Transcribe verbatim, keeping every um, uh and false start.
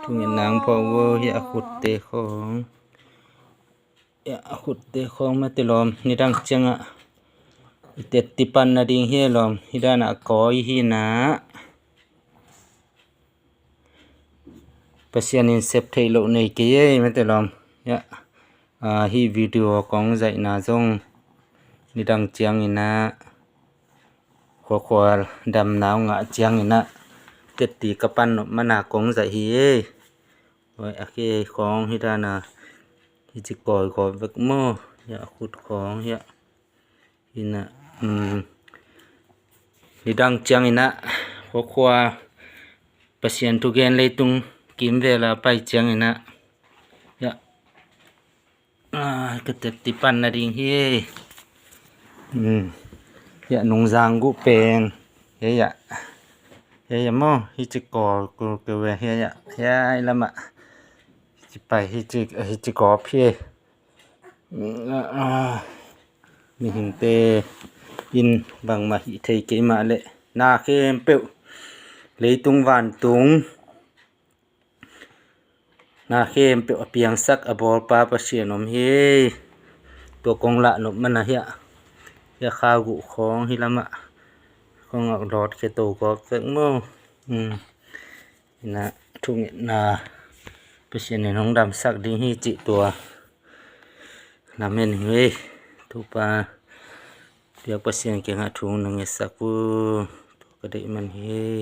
Thungetna hong phuak uh hi a khutte khawng. Hi a khutte khawng mate lawm, nidang ciangah i tetti pan nading hi lawm. Hi danah a kawi hi na. Pasian in sep theih loh nei kei ei mate lawm. Hi a, ah, hi video kong zaihna zong nidang ciangin ah khuakhua damna uh ngah ciangin ah tetti ka pan nop mana kong zaih hi ei. Oi, a khe khawng hi dana hi ci kawi khawng vek maw. Hi a khut khawng hi a. Hi na, um, nidang ciangin ah khuakhua Pasian thugen leitung kimvela pai ciangin ah hi a. Ah, ka tetti pan nading hi. Hmm. Hi a nungzang guh pen. Hi a. Hi a maw, hi ci kaw ku ke ve hi a. Hi a i lamah. Hi ci pai hi ci, hi ci kaw phi. Hmm, ah, ah. Mihingte in bangmah hih thei kei mah leh na khempeuh leitung vantung na khempeuh a piangsak a bawlpa Pasian om hi. Tua kong lah nop mana hi a. Hi a kha guh khawng hi lamah khawng a lawt khe to kawk vek maw. Hmm. Hi na thungetna Pasian in hong damsak ding hi cih tua lamen hi. Topa biak Pasian kiangah thu na ngetsak uh. Tua ka deih man hi.